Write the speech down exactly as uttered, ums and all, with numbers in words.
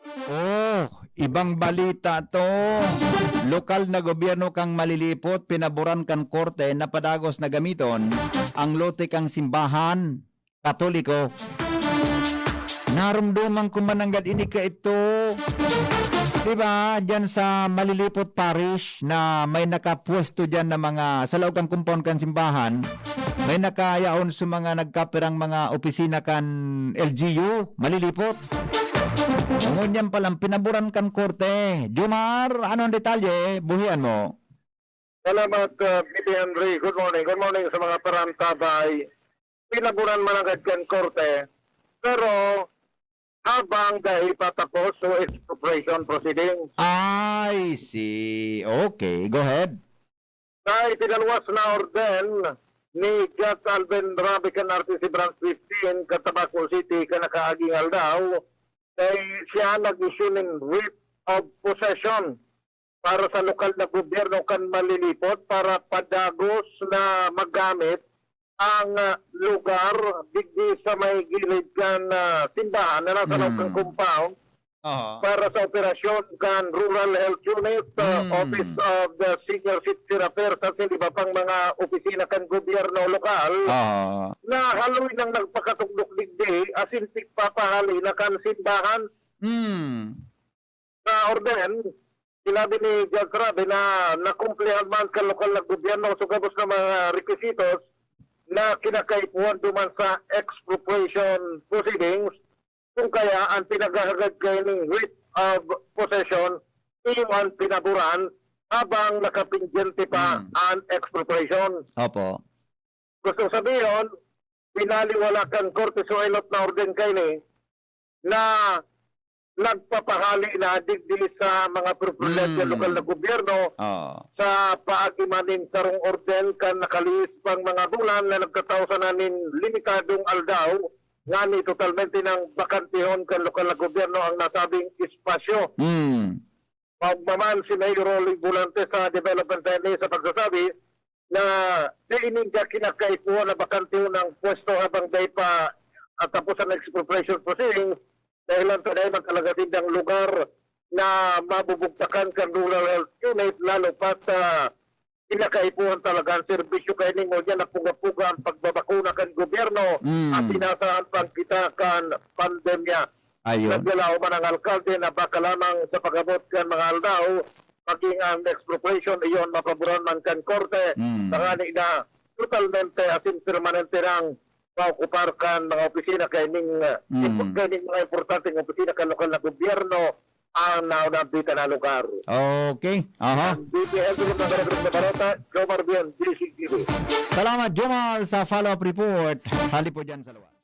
Oh, ibang balita to. Lokal na gobyerno kan Malilipot, pinaboran kan korte na padagos na gamiton ang lote kan simbahan Katoliko. Narumduman ko man nanggad ini kaito. Di ba? Diyan sa Malilipot Parish na may nakapwesto diyan na mga, sa laog kan compound kan simbahan, may nakayaon sa mga nagkapirang mga opisina kan L G U, Malilipot. Ngunyan pa lang, pinaboran kan korte. Jomar, ano ang detalye? Buhian mo. Salamat, uh, B P Henry. Good morning. Good morning sa mga parantabay. Pinaboran man agad kan korte. Pero habang dai pa tapos so expropriation proceedings. I see. Okay, go ahead. Sa ipinaluwas na orden ni Judge Alvin Rabi kan R T C Branch fifteen, kan Tabaco City, kan nakaaging aldaw, kay siya nag-issue nin writ of possession para sa lokal na gobyerno kan Malilipot para padagos na magamit ang, ah, lugar digdi sa may gilid kan, ah, simbahan na nasa loob kan Hmm. compound Aha. para sa operasyon kan Rural Health Unit, ah, Hmm. Office of the Senior Citizen Affairs at sa iba pang mga opisina kan gobyerno lokal Ah. na haloy nang nagpakatugdok digdi asin pigpapahali na kan simbahan. Hmm. Sa orden, sinabi ni Judge Rabi na nakumplihan man kan lokal na gobyerno sa gabos na mga rekisitos na kinakaipuhan duman sa expropriation proceedings, kung kaya an pinaghahagad kaining writ of possession iyo an pinaboran habang nakapendyente pa Hmm. an expropriation. Opo. Gustong sabihon, binaliwala kan Korte sa elot na orden kaini na nagpapahali na digdi sa mga propriedad kan Hmm. lokal na gobyerno Oo. sa paagi man nin sarong orden kan nakalihis pang mga bulan na nagtatao sana nin limitadong aldaw ngani totalmente nang bakantehon kan lokal na gobyerno ang nasabing espasyo. Hmm. Maogma man si Mayor Rolly Volante sa development na ini sa pagsasabi na dai ninda kinakaipuhan na bakantehon ang pwesto habang dai pa, ah, tapos ang expropriation proceedings, dahilan ta dai man talaga sindang lugar na mabubugtakan kan Rural Health Unit, lalo pat, ah, kinakaipuhan talaga ang serbisyo kaini, ngunyan napuga-puga ang pagbabakuna kan gobyerno Mm. at inasahan pang kita kan pandemya. Ayun. Nagdalaw man ang alkalde na baka lamang sa pag-abot kan mga aldaw, maging ang expropriation iyon mapaboran man kan korte, Mm. tangani na totalmente asin permanente nang maokupar kan mga opisina kaining, uh, Mm. impo-, kaining mga importanteng opisina kan lokal na gobyerno ang naunang bita na lugar. Okay. Aha. Ang B P L, Tulong ng Karagdag na Balota, Jomar Bion, D C T V. Salamat, Jomar, sa follow-up report. Hali po dyan sa luwas.